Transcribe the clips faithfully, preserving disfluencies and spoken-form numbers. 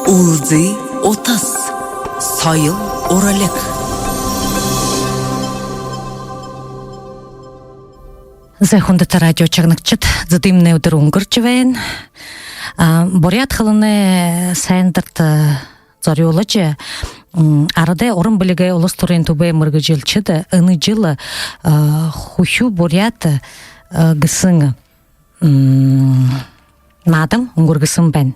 Үлзы утас. Соёл уралиг. Зэ, хүндэтэ радио шагнагшад, зэдымнай үдэр үнгэржэ байна. А, буряад хэлэнэй һайндэртэ зорюулжа, м, арадай уран бэлигэй улас түрын түбэй мэргэжэлтэд энэ жэл, а, «Хүхюу буряад», а, гэһэн, м, наадам үнгэргэһэн байна.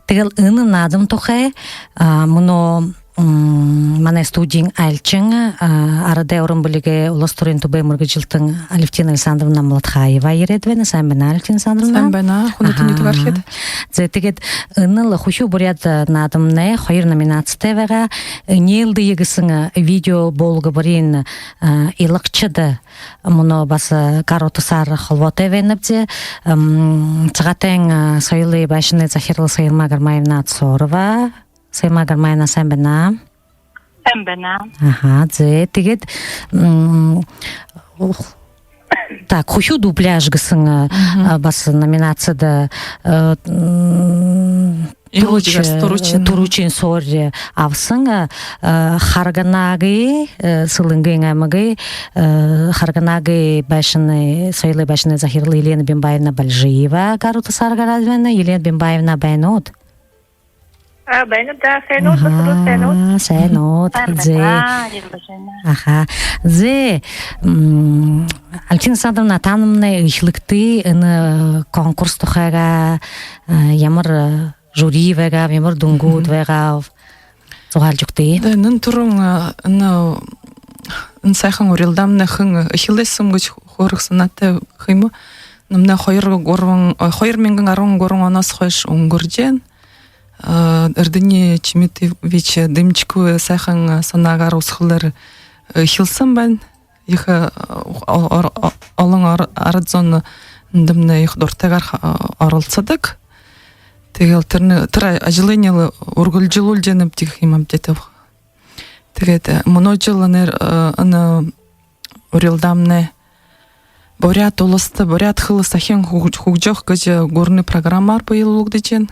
Тиигээл энэ наадам тухай, а, мүнөө, м, манай студиин айлшан, а, арадай уран бэлигэй улас түрын түбэй мэргэжэлтэн Алевтина Александровна Молодхаева ерээд байна. Сайн байна, Алевтина Александровна. Сайн байна. Хүндэтэ нютагаархид. Зэ, тиигээд энэл «Хүхюу буряад» наадамнай хоёр номинацитай байгаа. Энеэлдэе гэһэн, а, видео буулгабариин, а, илагшад мүнөө баһа, а, гар утаһаар холбоотой байнабди. Ам, Сагаатайн, а, соёлой байшанай захирал Соёлма Гармаевна Цорова. Соёлма Гармаевна, сайн байна. Сайн байна. Аха, зэ, тиигээд, м, ух, так, «Хүхюу дубляж» гэһэн, а, баһа номинацида, а, м, түрүүшын, түрүүшын һуури абаһан, а, а, Харганагай, а, Сэлэнгын аймагай, а, Харганагай байшанай, соёлой байшанай захирал Елена Бимбаевна Бальжиева гар утаһаар гараад байна. Елена Бимбаевна, байна гүт? А, байна даа, сайн уу, баһа сайн уу? Аха, сайн уу, зэ. Аха. Зэ, м, Алевтина Александровна, таанадмнай эхилэгты энэ конкурс тухайгаа, а, ямар, а, жюри байгааб, ямар дүнгүүд байгааб, зугаалжа үгты. Зэ, нэн түрүүн, а, энэ, энэ һайхан урилдаамнай хэн эхилһэн гэжэ хөөрэлдэхэ һанаатай юм. Энэмнай хоёр гурбан, а, хоёр мянган арбан гурбан онһоо хойшо үнгэржэ байна. А, Эрдэни Чимитович Дымчиковай һайхан, а, һанаагаар, үсэгэлээр, э, эхилһэн байна. Ехэ, э, о-, ор-, о-, олон ор-, арад зон эндэмнай ехэ дуратайгаар ха-, оролсодог. Тиигээл тэрэнэй, тэрэ ажалыень лэ үргэлжэлүүлжэ байнабди гэхэ юм аабзабди. Тиигээд, э, мүнөө жэл нэр, э, энэ урилдаамнай «Буряад уласта буряад хэлэ сахин хүг-, хүгжөөхэ» гэжэ гүрэнэй программаар бэелүүлэгдэжэ байна.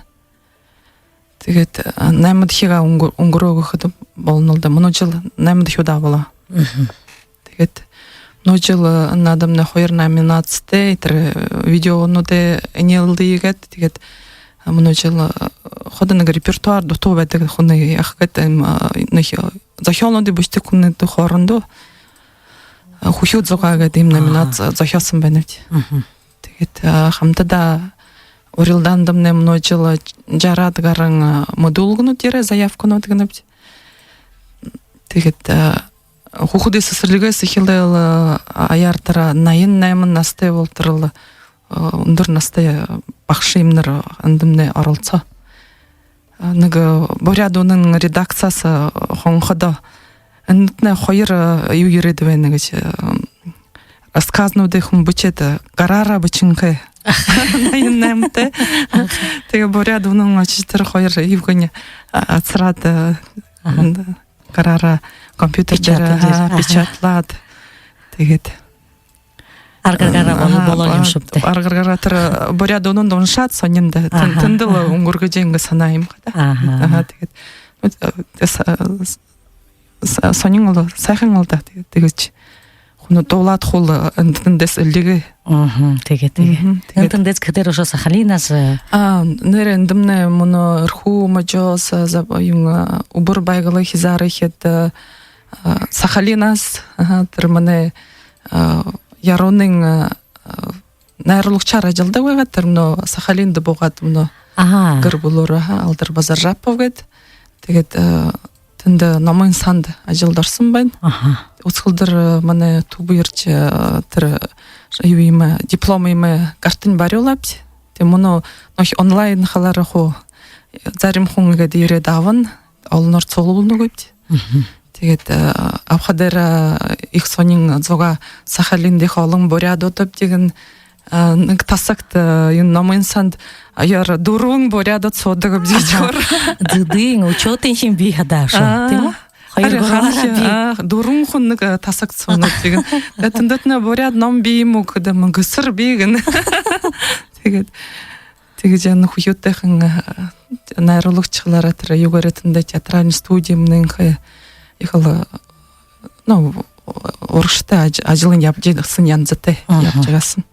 Тиигээд, а, наймадахигаа үнгэр-, үнгэрөө гэхэдэ болоно лэ даа. Мүнөө жэл наймадахи удаа болоо. Тиигээд мүнөө жэл, а, наадамнай хоёр номинацитай, тэрэ, э, видеонуудые энеэлдэе гээд, тиигээд, а, мүнөө жэл, а, ходо нэгэ репертуар дутуу байдаг хүнэй яаха гээд, эм, а, нэгэ зохёолнуудые бэшэдэг хүнүүдэй хоорондоо, а, «Хүхюу зугаа» гээд иимэ номинаци зохёоһон байнабди. Тиигээд, а, хамтадаа урилдаандамнай мүнөө жэл, а, жараад гаран, а, мэдүүлгэнүүд ерээ, заявканууд гэнэбди. Тиигээд, а, хүүгэдэй сэсэрлигһээ эхилээл, а, аяар тэрэ наян найман наһатай болоторол, а, үндэр наһатай, а, багшанар эндэмнай оролсоо. А, нэгэ, а, «Буряад үнэн» редакциһаа, а, хонходоо, эндэтнай хоёр, а, юу ерээд байна гэжэ, а, рассказнуудые хүн бэшээд, а, гараараа бэшэнхэй. Наян наймантай. Тиигээ «Буряад үнэн» ошожо, тэрэ хоёр юугыень, а, асараад, а, гараараа компьютер дээрэ, а, печатлаад. Тиигээд арга гаргаараа бол-, болоо юм шуу даа. Арга гаргаараа тэрэ «Буряад үнэн» уншаад, һонин даа. Тэн-, тэндэл үнгэргэжэ байнабди гэжэ һанаа юм хада. Аха, тиигээд, ну, э, с-, с-, һонин лэ, һайхан лэ даа. Тиигээд, тиигэжэ хүн дуулаад хуу, э, эндэ тэндээс эльгээгээ. Тиигээ, тиигээ. Эндэ тэндээс гэхэдээ үшөө Сахалинһаа. А, нэрэ эндэмнай мүнөө Эрхүү можоһоо, за, юун, а, Үбэр Байгал хизаарай хээд, а, Сахалинһаа, аха, тэрэ манай, а, Ярууны, а, найруулагшаар ажалладаг байгаа, тэрэ мүнөө Сахалинда буугаад, мүнөө гэр бүлөөрөө, аха, Алдар Базаржапов гээд. Тиигээд, а, тэндэ номой санда ажалда ороһон байна. Аха. Үсэгэлдэр, а, манай түб ерэжэ, а, тэрэ, а, юу юм, а, диплом юм, а, гартань барюулаабди. Тиигээд мүнөө, ну, онлайн халаар хуу, зарим хүн иигээд ерээд абана, олоноор суглуулнагүйбди. Тиигээд, а, абаха дээрээ, а, ехэ һонин зугаа Сахалинда ехэ олон буряадуудта бэшэһэн, а, нэгэ тасагта, а, энэ номой санда аяар дүрбэн буряадууд һуудаг бэшэжэ. Аха. Зүдын учётын шэнги бии хадаа шуу, тиимэ? Хоёр, гурбаараа бии. А, дүрбэн хүн нэгэ, а, тасагта һуунабди гэнэ. Тиигээд тэндэтнай «Буряад ном бии юм гү?» гэхэдэ, «Мм, Гэсэр бии» гэнэ. Тиигээд Тиигэжэ энэ хүхюутэйхэн, э, найруулагша һаалаараа тэрэ юугээрээ тэндэ театральна студимнай хэ ехэл, э, ну, урагшатай аж-, ажалынь ябажа байһан янзатай. Аха. Ябажа байһан.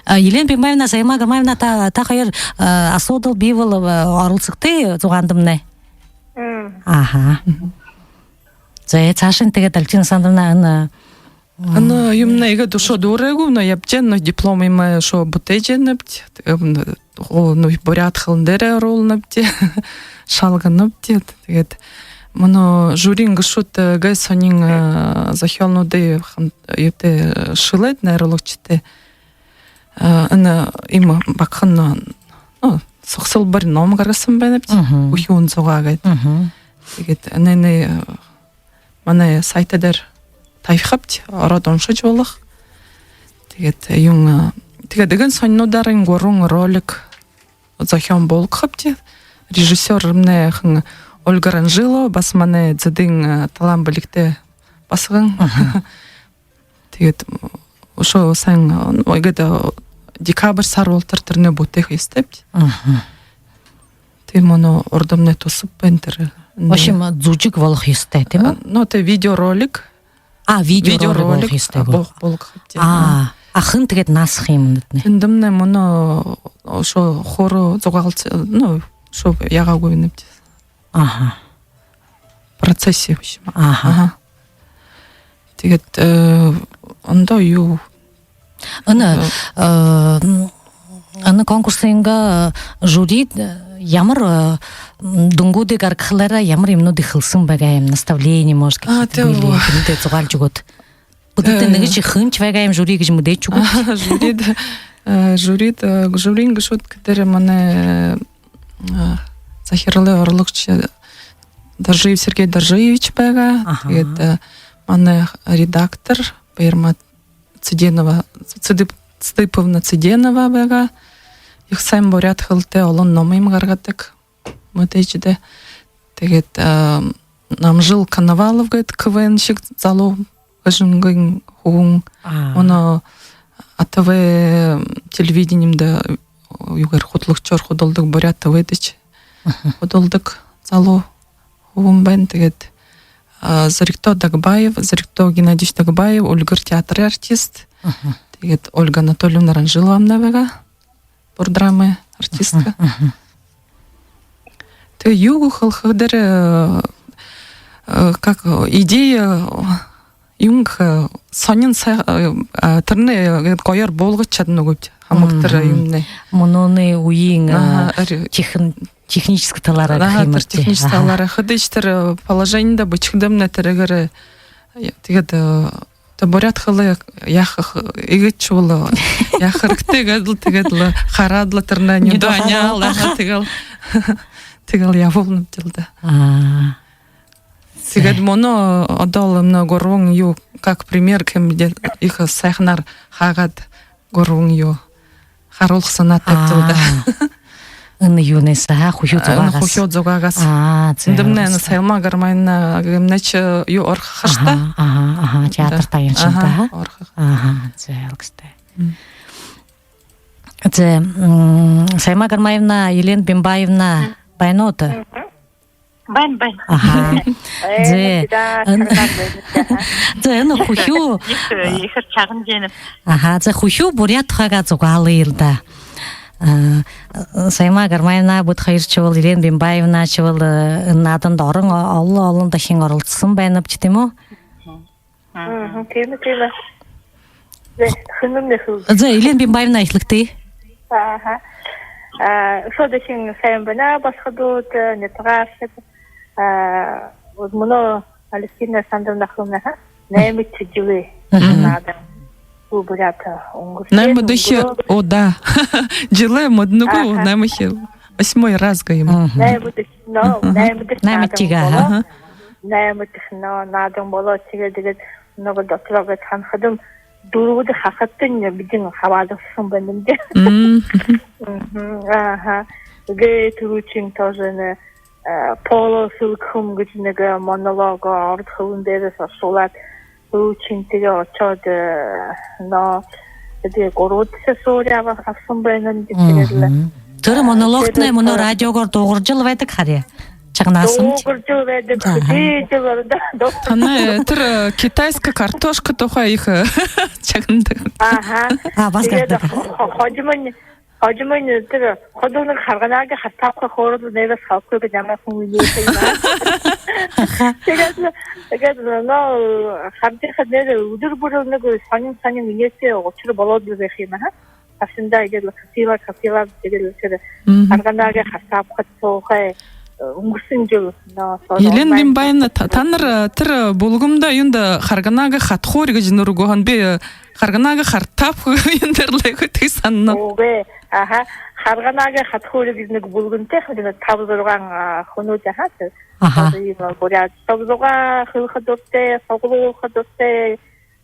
А, Елена Бимбаевна, Саяма Гармаевна, та, та хоёр, э, асуудал бии бол, э, оролсогты зугаандамнай. Мм. Аха. Мгм. За, саашань тиигээд, Алевтина Александровна, энэ, м, энэ юумнай иигээд үшөө дүүрээгүй, но ябажа байна, но диплом юумэ үшөө бүтээжэ байнабди. М, о, ну, буряад хэлэн дээрэ оруулнабди, шалганабди. Тиигээд мүнөө жюриин гэшүүд, э, гээ һонин, э, зохёолнуудые хам-, юутэй, э, шэлээд, найруулагшатай. Э, энэ иимэ багахан, ну, сугсалбари ном гаргаһан байнабди. Мгм. «Хүхюун зугаа» гээд. Мгм. Тиигээд энээниие, э, манай сайт дээрэ табихабди, ороод уншажа болохо. Тиигээд юун, э, тиигээд эгээн һонинуудаарынь гурбан ролик зохёон болгохобди. Режиссёрмнай хэн Ольга Ранжилова, баһа манай Зэдын, э, талаан бэлигтэй басаган. Мгм. Тиигээд, м, үшөө һайн, э, иигээд, э, декабрь һара болотор тэрэнээ бүтээхэ ёһотойбди. Мгм. Тиимэ, мүнөө урдамнай түсэб байна тэрэ. В общем, зүжэг болохо ёһотой, тиимэ гү? Э, ну, тэрэ видеоролик. А, видеоролик, видеоролик болохо ёһотой гү? Бол-, болгохобди. А, а хэн тиигээд наадаха юм энэтнай? Тэндэмнай мүнөө үшөө хуу зугаалһан, ну, үшөө яагаагүй байнабди. Аха. Процессе, в общем. Аха. Аха. Тиигээд, э, ондоо юу? Энэ, э, м, энэ конкурсынгаа жюри, э, ямар, э, м, дүнгүүдые гаргахалаараа, ямар юумэнүүдые хэлэһэн байгаа юм, наставление, может, а, какие-то тээ, были, о. Юумэнүүдые зугаалжа үгөөд. Бидэ, э, нэгэшье хэншье байгаа юм жюри гэжэ мэдээжэ үгөөд. А, жюридэ, э, жюридэ, э, жюриин гэшүүд гэхэдэ манай, э, захиралай орлогшо Доржиев Сергей Доржиевич байгаа. Аха. Тиигээд, э, манай редактор Баярма Цыденова, Цыдып-, Цыдыповна Цыденова байгаа. Ехэ һайн буряад хэлэтэй олон номые гаргадаг. Мэдээжэ даа. Тиигээд, э, Намжил Коновалов гээд КВН-шэг залуу, Хэжэнгын хүбүүн. А. Мүнөө А Т В телевидениемдэ, э, юугээр, хүтэлэгшөөр худалдаг, Буряад ТВ-дэ шэ. Аха. Худалдаг залуу хүбүүн байна. Тиигээд, э, Зоригто Дагбаев, Зоригто Геннадьевич Дагбаев, «Үльгэр» театрай артист. Аха. Тиигээд Ольга Анатольевна Ранжиловамнай байгаа. Бурдрамай артистка. Мгм, мгм. Тиигээ юу гэхэ гэхэдэ, э, э, как, э, идея, э, юун гэхэ, э, һонин сай-, э, э, тэрэнээ, э, гоёор буулгажа шаданагүйбди, хамаг тэрэ юумэнэй. Мүнөөнэй үеын, э, аха, ари-, техн-, техническэ талаараа, аха, гэхэ юм тэрэ даа. Техническэ, аха, талаараа. Хэдышье тэрэ, э, положенида бэшэгдэмнай тэрээгээр, э, тиигээд, э, Тэрэ буряад хэлэ яаха, иигэжэ болоо, яаха хэрэгтэй гээд лэ, тиигээд лэ хараад лэ, тэрэнээ нюдөө аняал, аха, тиигээл, тиигээл ябуулнабди даа. Аа. Тиигээд мүнөө одоол мүнөө гурбан юу, как пример гэхэ юм даа, ехэ һайханаар хаагаад гурбан юу харуулха һанаатай даа. Аа. Энэ юунһээ, аха, «Хүхюу зугаагаас». «Хүхюу зугаагаас». Аа, за. Эндэмнай энэ Саяма Гармаевна гэмнай шэ юу орохо ха юм даа. Аха, аха, аха, театр тайншан даа, аха. Орохо. Аха, за, ойлгостой. М. За, м, Саяма Гармаевна, Елена Бимбаевна, байна гүт? Мгм. Байна, байна. Аха. Э, зэ, эн-, шагнаад байна, аха. Зэ, энэ «Хүхюу». Ехэ, ехэ шагнажа байна. Аха, зэ, «Хүхюу» буряад тухайгаа зугаалыел даа. Э, Саяма Гармаевна, бидэ хоёршье бол, Елена Бимбаевнашье бол, э, энэ нааданда орон, о-, олон, олон дахин оролсоһон байнабди, тиимэ гү? Мгм, тиимэ, тиимэ. Зэ, хэнэмнай хэлэе. Зэ, Елена Бимбаевна, эхилэгты. Аха. А, үшөө дахин сайн байна, басагад, э, нютагаархид. А, вот мүнөө Алевтина Александровна хэлэнэ ха. Наймадахи жэлэй. Мгм. Наадан. Бү буряад үнгэрһэн. Наймадахи, үнгэрөө. О, да. Жэлээ мэдэнэгүйб, аха, наймадахи. Восьмой раз гэм. Мгм. Наймадахи, но, мгм, наймадахи. Наймадахи наадан, аха, болоо. Аха. Наймадахи, но, наадан болоо, тиигээд, тиигээд нүгөө дотороо гээд һанахадам, дүрбэдэхи хахадтань бидэн хабаадаһан байнабди. Мм. Мгм, аха. Тиигээ түрүүшын тоже энэ, э, «Поло сэлгэхэм» гэжэ нэгэ монолог ород хэлэн дээрэ оршуулаад, түрүүшын тиигээ ошоод, э, но, тиигээ гурбадахи һуури аб-, абаһан байнабди, тиигээд лэ. Мгм. Тэрэ монологтнай мүнөө радиогоор дуугаржал байдаг харин. Шагнааһамни. Дуугаржал байдаг. Аха. Хэдыжэл ордо. Танай тэрэ китайская картошка тухай ехэ шагнадаг. Аха. А, баһа гардаг. Хо-, хо-, хожомынь, хожомынь тэрэ ходооног харганаагай хартаабха хоорондо нэгэ салхи гэжэ намайе хүн үгөө юм. Аха. Тиигээд лэ, тиигээд лэ, но, харжа байхада нэгэ үдэр бүри нэгэ һонин, һонин энеэтэй учир болоод лэ байха юм, аха. Хашанда иигээд лэ хатыла, хатыла, тиигээд лэ тэрэ харганаагай хартаабха тухай, э, үнгэрһэн жэл, но, соо... Елена Бимбаевна, та-, танар, э, тэрэ бүлгэмдэ юундэ харганаагай хатхуури гэжэ нэрэ үгөө һэн? Би, э, харганаагай хартаабха юун дээрэ лэ үгы һэн һананаб. Үгы, аха, харганаагай хатхуури гэжэ нэгэ бүлгэмтэй, хадын таба-зургаан, а, хүнүүд, аха, тэрэ. Аха. Таба юм, буряад, таба-зургаа хэлэхэ дуратай, суглуулха дуратай,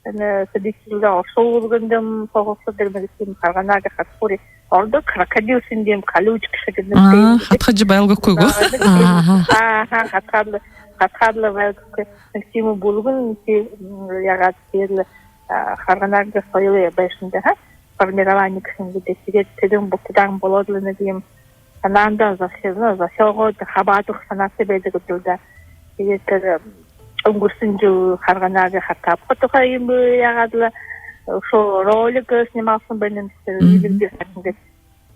энэ сэдьхэлдэ оршуулгандам, соогууршадам, мэргэшэм харганаагай хатхуури. Ородоор крокодил шэнги юм, колючка шэнги юм. Аа, хатхажа байлгахагүй гү? Аха. Аха, хатхаад лэ, хатхаад лэ байлгахагүй. Нэгэ тиимэ бүлгэм, тии-, м, яагаад тиигээд лэ, а, харганаагай соёлой байшанда, аха, формирование гэһэн гэдэг. Тиигээд тэдэн бултадаа болоод лэ нэгэ юм һанаандаа зохи-, ну, зохёогоод хабаадаха һанаатай байдаг гэдэг даа. Тиигээд тэрэ, э, үнгэрһэн жэл харганаагай хартаабха тухай юм, э, яагаад лэ, э, шоу ролик, э, снималһан байнам, тэрэ телевизордо харахадам,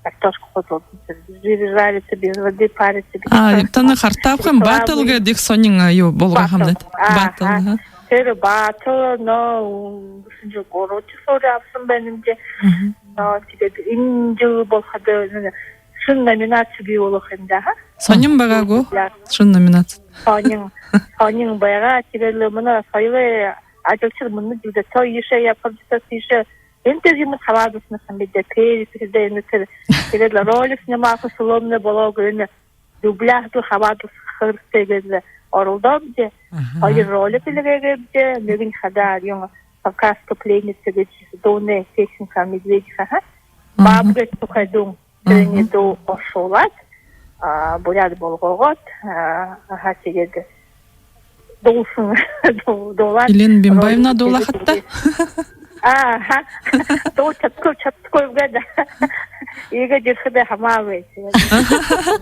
картошка художник, жиры жарятся, без воды парятся, без... А, танай хартаабхын батл гэдэг һонин, а, юу, болгоо һэмди? Батл. Батл, аха. Тэрэ батл, но, үнгэрһэн жэл гурбадахи һуури абаһан байнам даа. Мгм. Но, тиигээд энэ жэл болоходо, ну, шэнэ номинаци бии болохо юм даа, аха. Һонин байгаа гү? Шэнэ номинаци. Һонин, һонин байгаа. Тиигээд лэ мүнөө соёлой ажалшад мүнөө жэлдэ тоо иишээ ябахабди, тоо иишээ энэ тэрэ юумэ хабаадуулһан юм бидэ, перепись даа, энэ тэрэ. Тиигээд лэ ролик снималха, шүлөөнэй блог, энэ дубляжда хабаадуулха хэрэгтэй гээд лэ оролдообди. Аха. Хоёр ролик эльгээгээбди, нэгэнь хадаа юун, «Кавказская пленница» гэжэ дуунай, песенка о медведях, аха. Аха. Баабгай тухай дуун. Тэрэнэй дуу оршуулаад, а, буряад болгоогоод, а, аха, тиигээд дуулһан, дуу-, дуулаад. Елена Бимбаевна дуулаахат даа. Аха. Дуу шадахагүй, шадахагүй гээд. Иигээд ерэхэдээ хамаагүй.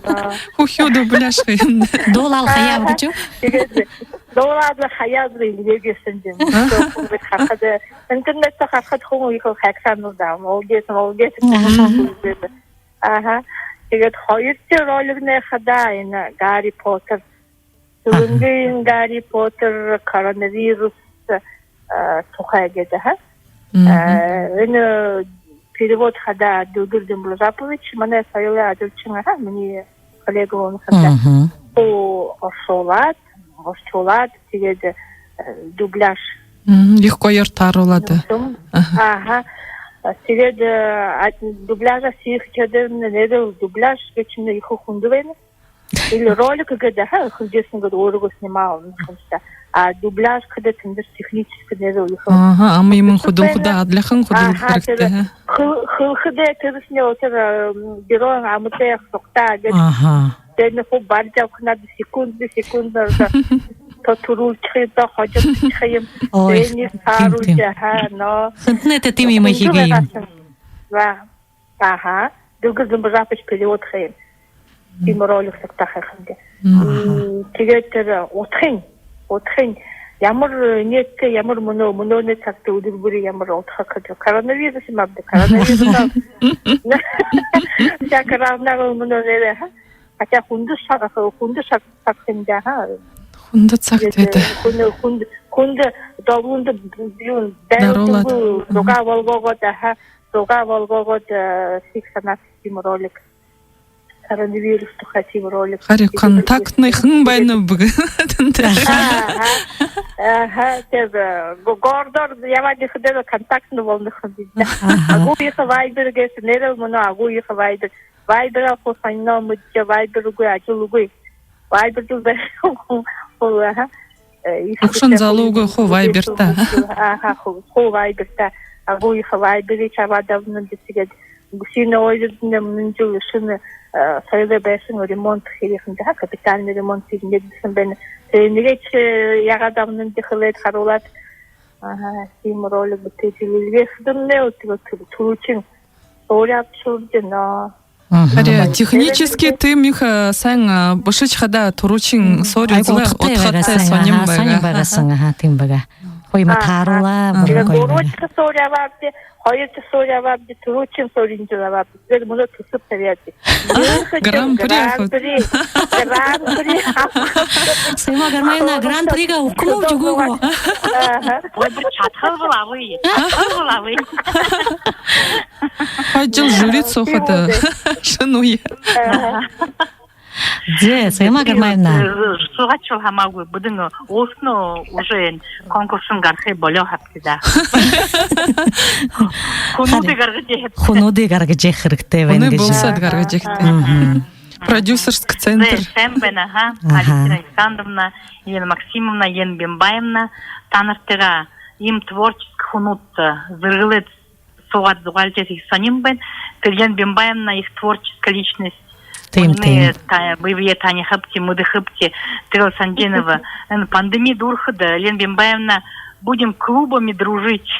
Аха. Хүхюу дубляж хэе юм. Дуулаад хаяа гэжэ. Тиигээд дуулаад лэ хаяад лэ, иигээд ерэһэн юм. Аха. Тиигээд харахада, интернедтэ харахада хүн ехэл хайхашаанал даа. Молодец, молодец. Аха. Аха. Тиигээд хоёрдохи ролигнай хадаа энэ Гарри Поттер. Аха. Сэлэнгын Гарри Поттер, коронавирус, э, тухай гээд, аха. Мгм. Э, энэ перевод хадаа Дүлгэр Дымбужапович, манай соёлой ажалшан, аха, минии коллега болоно хадаа. Мгм. Хуу оршуулаад, оршуулаад, тиигээд, э, дубляж. Мгм, ехэ гоёор тааруулаад. Аха. Аха. А, тиигээд, э, а, дубляжаа хэхэ гэхэдэ, нээрээ дубляж гэжэ юм ехэ хүндэ байна. Или ролик гээд, аха, хэлэжэрхёод өөрыгөө снимална гэхэ юм шуу даа. А дубляж гэхэдэ тэндэ технически нээрээ ехэ. Аха, ама юумэн хүдэлхэдэ, адлихан хүдэлхэ хэрэгтэй, аха. Хэл-, хэлэхэдээ тэрэшни тэрэ, м, геройн амтан сугтаа гээд. Аха. Тэрэниие хуу барижа абаха надо, секундна, секундна, одоо то түрүүлшэхэ юм, то хожомдошохо юм. Ой, тэрэниие тиимэ, тиимэ. Тааруулжа, аха, но. Хэнтнай тэ тиимэ юумэ хэгээ юм? Хүндэ байгаа һэн. Ба. Аха. Дүлгэр Дымбужапович перевод хэе юм. Тиимэ ролик сугтаа хэхэ юм даа. Мгм. М, тиигээд тэрэ удхань, удхань. Ямар, э, энеэтэй, ямар мүнөө, мүнөөнэй сагта үдэр бүри ямар удха гэхэдэ. Коронавирус юм ааб даа, коронавирус. Всяко равно мүнөө нээрээ, аха. Хотя хүндэ саг, хүндэ саг, саг юм даа, аха. Хүндэ саг, тиигээд, тиигээд, э, хүндэ, хүндэ, хүндэ доблондо юун, даруулаад. Даруулаад. Зугаа болгоогоод, аха, зугаа болгоогоод, э, хэхэ һанаатай тиимэ ролик. Коронавирус тухай тиимэ ролик. Харин контактнай хэн байнаб? Аха, аха. Аха, тиигээд, э, го-, городоор ябаад ерэхэдээ контактна болоно ха юм бидэ. Аха. Агуу ехэ Вайбер гээшэ, нээрээ мүнөө агуу ехэ Вайбер. Вайберээр хуу һониноо мэдэжэ, Вайбер үгы, ажал үгы. Вайбердэ байһан хүн, хүн, аха. Э, ехэ хүндэ залуугүй хүн хуу Вайберта. Аха, хуу, хуу Вайберта. Агуу ехэ Вайберые абаад абанабди, тиигээд Гусиное озеро, мүнөө жэл шэнэ, э, соёлой байшан ремонт хэхэ юм даа, аха, капитальный ремонт хэхэ юм даа. Тэрэнэйшье, э, яагаад абанабди хэлээд харуулаад. Аха, тиимэ ролик бүтээжэ, эльгээхэдэмнай, тэрэ тү-, түрүүшын һуури абашуурди, но. Мгм. Харин технически тиимэ ехэ, э, сайн, э, бэшэшье хадаа түрүүшын суурь үзэбэ, удхатай удхатай байгаа, сайн, сонин аха, байгаа. Сонин байгаа һэн, аха, тиимэ байгаа. Хуу юумэ тааруулаа, бэрхэ гоё байгаа. Гурбадахи суурь абаабди, хоёрдохи суурь абаабди, түрүүшын сууринь жэл абаабди. Тиигээд мүнөө түсэб табяад. Гран-при абаад. Гран-при, гран-при. Саяма Гармаевна, гран-пригаа үгэхэ юм гү, үгэхэ гү? Аха. Ой, би шадахал бол абая. Шадахал бол абая. Хоёр жэл жюридэ һуухада шэнэ үе. Аха. Зэ, Саяма Гармаевна. Һуугаач бол хамаагүй, бидэн өөһэнөө уже энэ конкурсһаа гарахые болёо һабди даа. Хүнүүдые гаргажа ехэ. Хүнүүдые гаргажа ехэ хэрэгтэй байна гэжэ. Хүнэй болсоод гаргажа ехэ хэрэгтэй. Мгм. Продюсерский центр. Зэ, сайн байна, аха. Аха. Алевтина Александровна, Елена Максимовна, Елена Бимбаевна, таанартайгаа иимэ творческий хүнүүд, э, зэргэлээд һуугаад зугаалжа ехэ сонин байна. Тэрэ Елена Бимбаевна ехэ творческая личность. Тиимэ, тиимэ. Та-, бэе бэеэ танихабди, мэдэхэбди. Тиигээл Санжинова, энэ пандеми дүүрэхэдэ, Елена Бимбаевна, будем клубами дружить.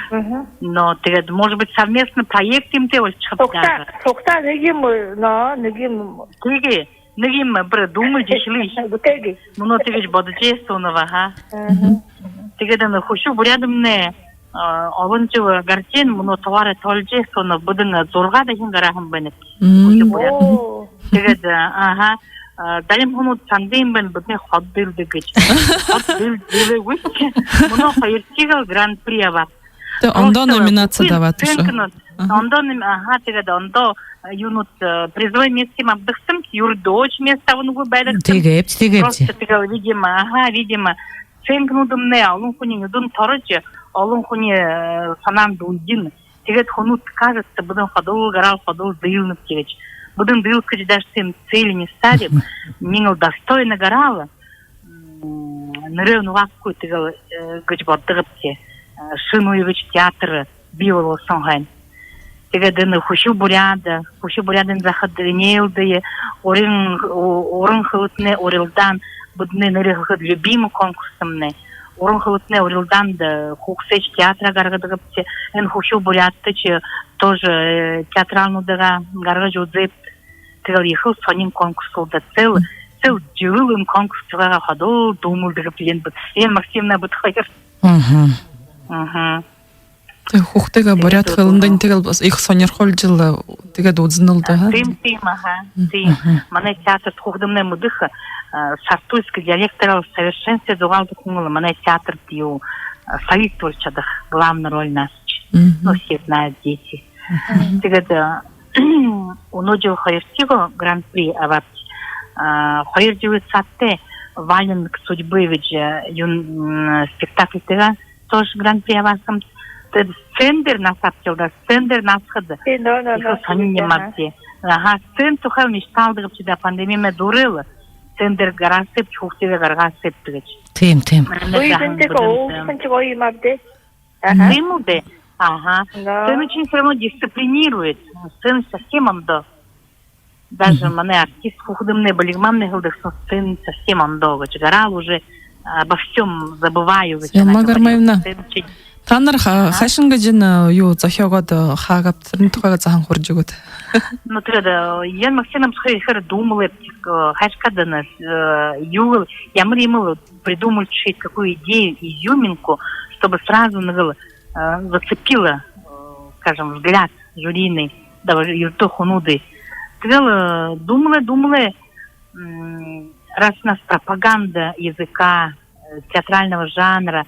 Мгм. Но, тиигээд, может быть, совместный проект юумэтэй болошохо даа. Сугтаа, сугтаа нэгэ юумэ, но, нэгэ юумэ. Тиигээ, нэгэ юумэ, бэрэ дүүмэлжэ эхилыш. Бүтээгээ. Мүнөө тиигэжэ бодожо һуунаб, аха. Мгм. Тиигээд энэ «Хүхюу буряадамнай», а, олон жэл гаража байна, мүнөө тугаараа тоолжо һуунаб, бидэн зургаа дахин гараһан байнабди. Мм. «Хүхюу буряадамнай». Оо. Тиигээд, а, аха, а, зарим хүнүүд сандаа юм байна, бидэнэй ходо дийлдэг гэжэ. Ходо дийл-, дийлээгүй. Мүнөө хоёрдохиёо гран-при абаад. Тээ, ондоо номинацида абаад бэшэ. Ондоо номи-, аха, тиигээд ондоо, а, юунууд, а, призовой место юм абадаг һэм, юрдөөшье место абанагүй байдаг һэм. Тиигээбди, тиигээбди. Просто тиигээл, видимо, аха, видимо, оценкануудымнай олон хүниие нюдэн торожо, олон хүниие, э, һанаанда үлдэнэ. Тиигээд хүнүүд, кажется, бидэн ходол гараал, ходол дийлэнэбди гэжэ. Бидэн дийлэхэ гэжэ даже тиимэ цели не ставим. Нэгэл достойно гараал, м, нэрээ нугаагүйгөөр, э, гэжэ бододогбди, э, шэнэ үе гэжэ театр бии болоһон хойно. Тиигээд энэ «Хүхюу буряада», «Хүхюу буряадын» захада энеэлдээ, уран, у-, уран хэлэтнай урилдаан, бидэнэй нэрэ хэлэхэдэ любимый конкурсымнай. Уран хэлэтнай урилдаанда хүгсөөжэ театраа гаргадагбди, энэ «Хүхюу буряадта» тоже, э, театралнуудаа гаргажа үзөөбди. Тиигээл ехэл сонин конкурс болоо даа. Цел, цел жэлээ энэ конкурс тухайгаа ходол дүүмэлдэгбди лэ бидэ. Э, Максимна, бидэ хоёр. Мгм. Мгм. Тээ, хүүгэдтэеэ буряад хэлэндэнь тиигээл баһа ехэ һонирхолжол, тиигээд үзэнэл даа, ха? Тиимэ, тиимэ, аха. Тиимэ. Манай театрта хүүгэдэмнай мэдэхэ, а, сартуйский диалектээр совершенстве зугаалдаг хүн лэ манай театрта юу, а, солист болошоод байгаа, главную роль наашажа. Ну, все знают, дети. Тиигээд, а, мүнөө жэл хоёрдохиёо гран-при абаад, а, хоёр жэлэй саада «Валенок судьбы» гэжэ, а, юун, м, спектакльтайгаа тоже гран-при абаһан. Тиигээд сцена дээрэ наасаабди даа, сцена дээрэ наасахада. Тээ, но, но, ехэ но, сонин юм абди. Аха, сцена тухай мечталдагбди даа, пандемимнай дүүрээ лэ. Сцена дээрэ гараһаабди, хүүгэдтэеэ гаргаһаабди гэжэ. Тиимэ, тиимэ. Ой, сцена дээрэ уулзаһан шэнги гоё юм абди. Аха. Тиимэ даа. Аха. Да. Сцена очень всё равно дисциплинирует. Сцена совсем ондоо. Даже манай артист, хүүгэдэмнай, бэлигмаамнай хэлэдэг һэн: «Сцена совсем ондоо», — гэжэ. «Гараал, уже обо всём забываю», — гэжэ. Саяма Гармаевна, таанар ха-, хайшан гэжэ энэ юу зохёогоод, э, хаагабта, тэрэнэй тухайгаа заахан хөөрэжэ үгыт. Ну, тиигээд, э, Елена Максимовна, баһа ехээр дүүмэлээбди, э, хайшан гээд энэ, э, юугээл, ямар юумэл придумать, какую идею, изюминку, чтобы сразу нэгэл, э, зацепило, э, скажем, взгляд жюриный, даже юртэ хүнүүдэй. Тиигээл, э, дүүмэлээ, дүүмэлээ, м, раз у нас пропаганда языка, э, театрального жанра,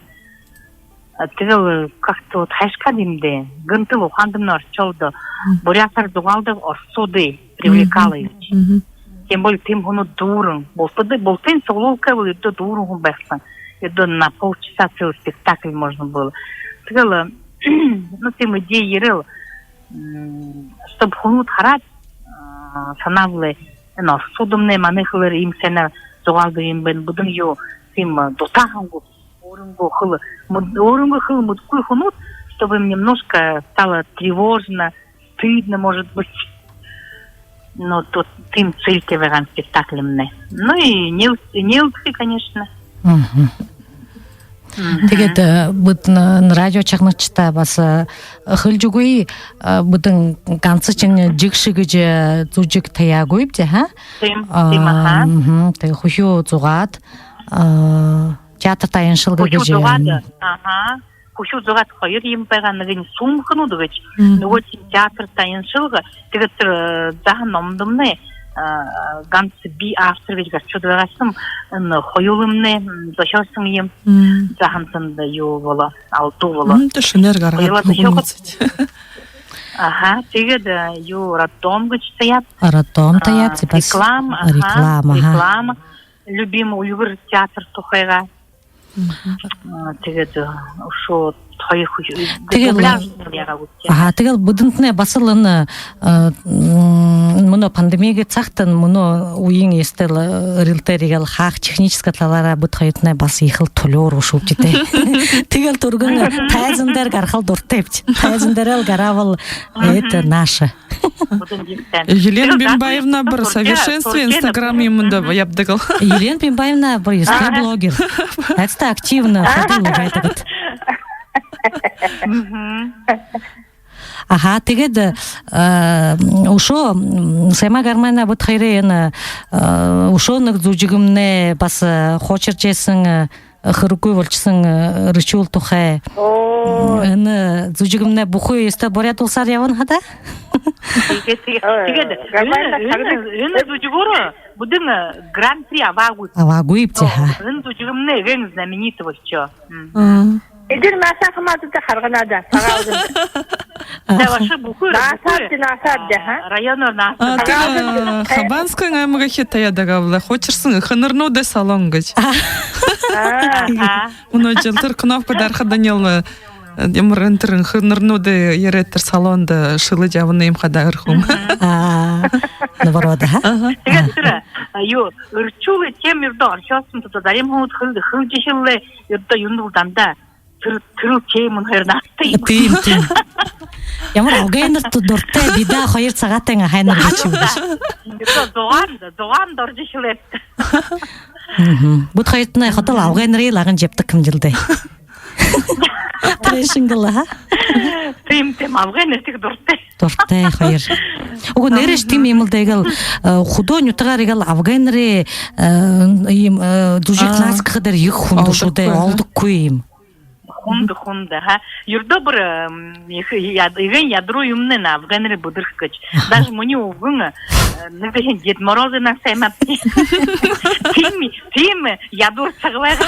э, тиигээл, э, как-то вот хайшан гээд юм даа, гэнтэл ухаандамнай оршоол даа, буряадаар зугаалдаг оросуудые привлекала гэжэ. Тем более тиимэ хүнүүд дүүрэн. Бултадаа, бултадаа суглуулха бол, ердөө дүүрэн хүн байха һэн. Ердөө на полчаса целый спектакль можно было. Тиигээл, э, ну, тиимэ идея ерээл, м, чтоб хүнүүд хараад, а, һанаабал, энэ оросуудымнай манай хэлээр иимэ һайнаар зугаалдаг юм байна. Бидэн юу, тиимэ, э, дутаахан гү? Өөрынгөө хэлэ мэд-, өөрынгөө хэлэ мэдэхэгүй хүнүүд, чтобы им немножко стало тревожно, стыдно, может быть. Ну, вот тиимэ цельтэй байгаа спектакльмнай. Ну и энеэл-, энеэлдэхэ, конечно. Мгм. Тиигээд, э, бидэ н-, радио шагнагшадта баһа, э, хэлэжэ үгыт, э, бидэн гансашье «Жигшэ» гэжэ, э, зүжэг табяагүйбди, ха? Тиимэ, тиимэ, аха. Тиигээд «Хүхюу зугаад», э, «Театр таяншалга» гэжэ. «Хүхюу зугаад», аха. «Хүхюу зугаад» хоёр юм байгаа, нэгэниинь «Сүүмхэнүүд» гэжэ, нүгөөшэнь «Театр таяншалга». Тиигээд тэрэ, э, заахан номдомнай, э, ганса би автор гэжэ гаршоод байгаа һэм, энэ хоюулымнай, м, зохёоһон юм. Заахан тэндэ юу болоо, алдуу болоо. Тэ шэнээр гаргаад үгэнэ гээшэ. Аха, тиигээд, э, юу, «Роддом» гэжэ табяад. «Роддом» табяад, а, тиибэ. «Реклама», аха, «Реклама». «Любимый» — «Үльгэр» театр тухайгаа. А, тиигээд, э, үшөө хоёр хү-, тиигээл дубляж яагаа гүт. Аха, тиигээл бидэнтнай баһал энэ, э, м, мүнөө пандемиин сагта, мүнөө үеын ёһотой л, э, эрилтээр иигээл хааха техническэ талаараа бидэ хоёртнай баһа ехэл түлеэр ушуубди даа. Тиигээл түргэн тайзан дээрэ гарахал дуратайбди. Тайзан дээрэл гараабал, это наше. Елена Бимбаевна, бары совершенство Инстаграм юумэндэ ябадаг лэ. Елена Бимбаевна бары ёһотой блогер. Аста активно ходо лэ байдаг. Аха, тиигээд, э, үшөө, м, Саймаа Гармаевна, бидэ хоёрой энэ, э, үшөө нэгэ зүжэгымнай баһа, э, хуушаржа байһан, э, хэрэггүй болошоһон, э, «Рычул» тухай. Оо. Энэ зүжэгымнай бүхы ёһотой буряад уласаар ябана хада. Тиигээ, тиигээ. Э, тиигээд энэ, энэ, энэ зүжэгөөрөө бидэн, э, гран-при абаагүйбди. Абаагүйбди, ха. Энэ зүжэгымнай эгээн знаменитый болошоо. Эдир наһаа хамаатай даа, харгана даа, сагаалгада. Тээ, вообще бүхы, наһаа, бүхы, наһаа даа, ха? Районоор наһаа. А, тээ, Хабаровскын аймагһаа табяад байгаа бэлэй. Хуушарһан эхэнэрнүүдэй салон гэжэ. Аха. Мүнөө жэл тэрэ кнопка дарахадань лэ, э, ямар энэ тэрэ эхэнэрнүүдэй ерээд, тэрэ салондо шэлэжэ абана юм хадаа, эрэ хүн. А, наоборот, ха? Аха. Тиигээд тэрэ, а, юу, «Рычул» тиимэ юрдөө орхёоһон туда, зарим хүнүүд хэл-, хэлэжэ эхилээ, юрдөө юундэ бол дандаа. Тэрэ, тэрэ тиимэ үнэхээр наһатай юм. Тиимэ, тиимэ. Ямар абгайнарта дуратай, бидэ хоёр сагаатай абгайнар гэжэ юм. Харин даа. Юундэ, зугаанда, зугаанда оржо эхилээ. Мгм. Бидэ хоёртнай ходол абгайнарые лагажа ябадаг юм жэл даа. Трэшинг лэ, ха? Тиимэ, тиимэ, абгайнарта дуратай. Дуратай хоёр. Үгы, нээрээшье тиимэ юм лэ даа, иигээл, э, хүдөө нютагаар иигээл абгайнарые, э, иимэ, э, зүжэг, а, наһа гэхэдэ, ехэ хүндэ шүү дээ, олдоггүй юм. Олдоггүй юм. Хүндэ, хүндэ, ха. Юрдөө бүри, эм, ехэ яд-, эгээн ядаруу юумэн абгайнарые бэдэрхэ гэжэ. Аха. Даже минии үбгэн, э, нэгэ һэн Дед Морозые наһа аймааб. Тиимэ, тиимэ ядуур саг байгаа.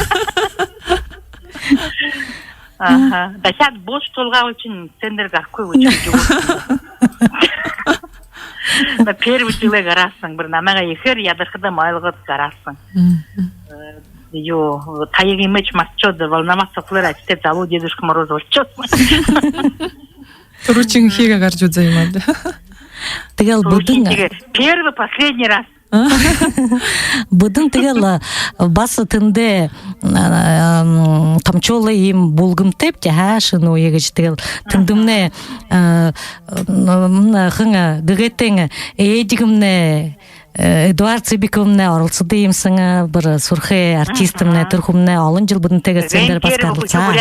Аха. Дахяад бууш тулгаа болошоно, сцен дээрэ гарахагүй болошоо. На первый жэлээ гараһан, бүри намайгаа ехээр ядархадам ойлгоод гараһан. Мгм. Э, юу, таяг юумэшье мартажа, волноваться хулар, а теперь залуу Дедушка Мороз болошоо. Түрүүшын хигээ гаража үзөө юм аа даа. Тиигээл түрүүшын бидэн тиигээ первый, последний раз. Бидэн тиигээл, э, баһа тэндээ, э, м, томшолой иимэ бүлгэмтэйбди, ха, «Шэнэ үе» гэжэ. Тиигээл тэндэмнай, э, м, хэн, э, гэгээтэйнь, э, эдигэмнай, э, Эдуард Цыбиковмнай оролсодоо юм һэн, э, бүри, э, суурхай артистмнай, тэрэ хүмнай олон жэл бидэнтэйгээ сцен дээрэ баһа гаралсаа.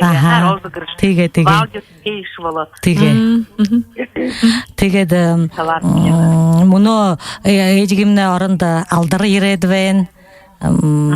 Аха. Тиигээ, тиигээ. Тиишэ болоод. Тиигээ. Мгм. Тиигээд, эм, мүнөө, э, эдигэмнай орондо Алдар ерээд байна. Эм,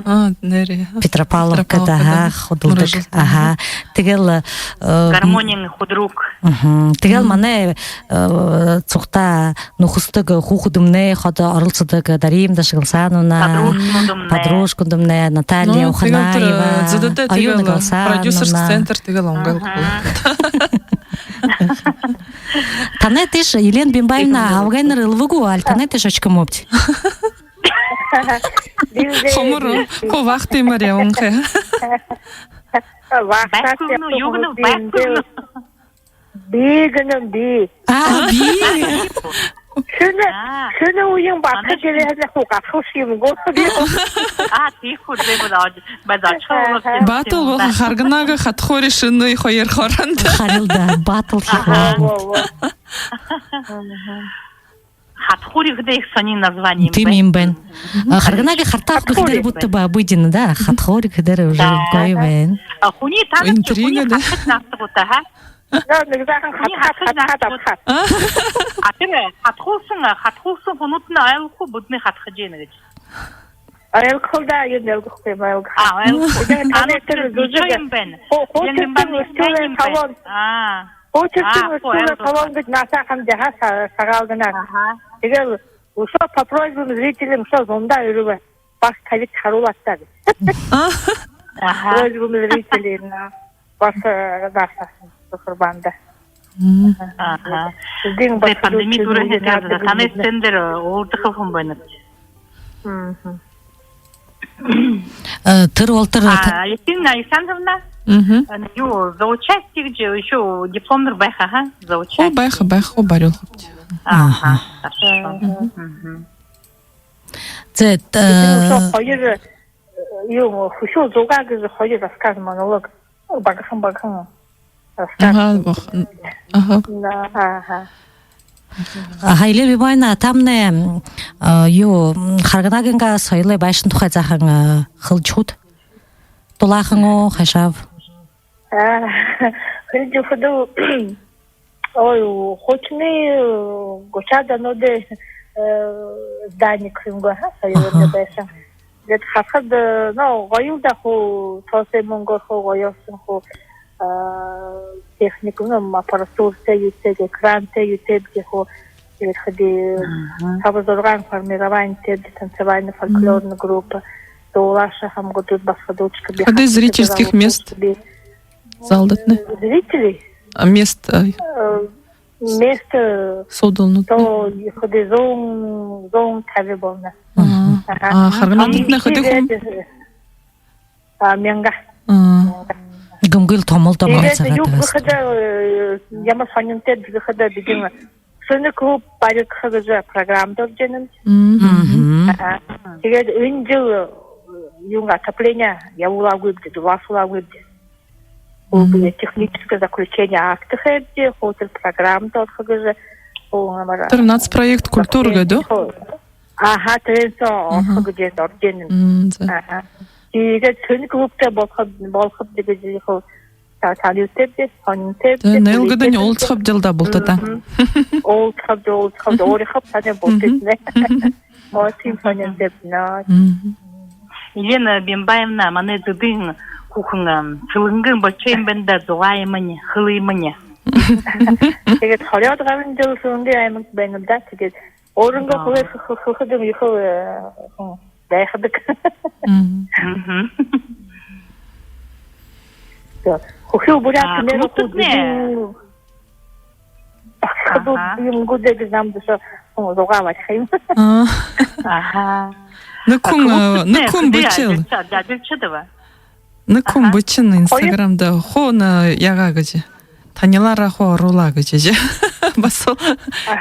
а, нээрээ. Петропавловкада, Петропавловкада, аха, хүдэлдэг. Мүргэжэл. Аха. Тиигээл, э, гармониин хүдэлэг. Мгм. Тиигээл манай, э, сугтаа нүхэсэдэг хүүгэдэмнай ходо оролсодог, Дарима Дашагалсановна, подружкануудымнай, подружкануудымнай, Наталья Уханаева, Оюуна Галсановна. Продюсерский центр тиигээл онгойл. Аха. Танай тиишэ, Елена Бимбаевна, абгайнар элбэг гү, али танай тиишэ ошохо юм гүбди? Хомор, хо вахта юмээр ябанхай. Вахта. Баһа гү, юу гэнэ, баһа гү? Би гэнэ, би. А, би. Шэнэ, а, шэнэ үеын батал гэжэ хуу гарахаш юм гү? А, тиихэ хуу, тиимэ болоо. Баатал болохо, харгана гэ, хадхуури шэнэ хоёр хоорондо. Харин даа, баатал хиихэ. Аха. Во, во. Хатхуури гэдэг их сонин название юм байна. Тиимэ юм байна. Харганагай хартаах гэхэдэр бүтэ ба, бидэн, да, хатхуури гэхэдэр уже гоё байна. Хүнэй, танай, интрига, хүнэй, да? Хатхаж нааддаг гүт, ха? Нөө, нэгэ заахан хүнэй хатхаж, хатхаж нааддаг гүт, ха? А тэрэ хатхуулһан, хатхуулһан хүнүүдынь ойлгохо гү, бидэнэй хатхажа байна гэжэ? Ойлгохо л даа, юу ойлгохгүй юм, ойлгохо. А, ойлгохо. Бидэ танай тэрэ зүжэг юм байна. Хуучиртын үстүүрэй талоон. А. Хуучиртын үстүүрэй талоон гэжэ наһатайхан даа, ха, Сагаалганаар. Аха. Тиигээл үшөө по просьбам зрителей үшөө зундаа ерээ. Баһа табиха харуулаат даа. Аха. Просьбам зрителей, но. Баһа, э, баһа. Сухарбанда. Аха. Эдийн, пандеми түрүүһээнь танай сцена дээрэ уулзаха хүн байна. Э, тэрэ болотор... А, Алевтина Александровна? Э, юу, за участие гэжэ ещё дипломнар байха, ха? За участие. О, байха, байха, о, барюулхабди. Аха. Хорошо. Зэ, э, үшөө хоёр, э, юу, хүшөө зугаа гэжэ хоёр рассказ, монолог. Багахан, багахан рассказ. Аха, бах-, аха. Да, аха. Аха, Елена Бимбаевна, тамнай, э, юу, Харганагайнгаа соёлой байшан тухай заахан, э, хэлэжэ үгыт. Дулаахан гү, хайшааб? А, хэлэжэ үгэхэдэ, ой, хуушанай, э, гушаад онуудай, э, здание юм гү, ха, соёлой байшан. Тиигээд харахада, э, ну, гоёл даа, хуу, тооһон мүнгөөр хуу гоёолһон хуу, э, техникэ, ну, аппаратуратай, юутэй, экрантай, юутэй бди хуу. Тиигээд хэды таба-зургаан формированитэй бди, танцевальна-фольклорна группа. Дуулаашад хамагуудууд, басагадуудшье бии. Хэды зрительских мест? Залдатнай. Зрителей? А, мест, а. Э, место суудалнууд. То хэды зуун, зуун табин болоно. Аха. А, харганагуудтнай хэды хүн? А, мянга. А. Гэмгүй л томолдоо. Тиигээд юуб гэхэдэ, э, ямар һонинтой гэхэдэ, бидэн шэнэ клуб баригдаха гэжэ программада орожо байнабди. Аха. Тиигээд энэ жэл, э, юун, отопление ябуулаагүйбди, дулаашуулаагүйбди. Хуу, техническое заключение акта хэбди, хуу тэрэ программада орохо гэжэ, хуу намар... Тэрэ нацпроект «Культура» гэдэг? Аха, тэрээн соо орохо гэжэ орожо байнабди. Аха. Тиигээд шэнэ клубтай болохо, болохо гэжэ хуу, та-, танилтайбди, һонинтойбди. Тээ, нээлгэдэнь уулзахабди л даа бултадаа. Уулзахабди, уулзахабди, урихаб танай бултаднай. Ой, тиимэ һонинтойбди. Елена Бимбаевна, манай Зэдын хүхэн, ам, Сэлэнгын болошоо юм байна даа, зугаа юм ани, хэлэ юм ани. Тиигээд хорёод гаран жэл Сэлэнгын аймагта байнаб даа, тиигээд өөрынгөө хэлээ хэ-, хэ-, хэлэхэдэ ехэл, э, байхадаг. Тээ, хүхюу буряад хэлээр хуу... Басагадууд юумэ гү даа гэжэ намда шо зугаа бариха юм. Аха. Нэгэ хүн, э, нэгэ хүн бэшэл. Ажалшад, ажалшад ба. Нэгэ хүн бэшэнь Instagram даа, хуу нэ яагаа гэжэ. Танилаараа хуу оруулаа гэжэ. Баһал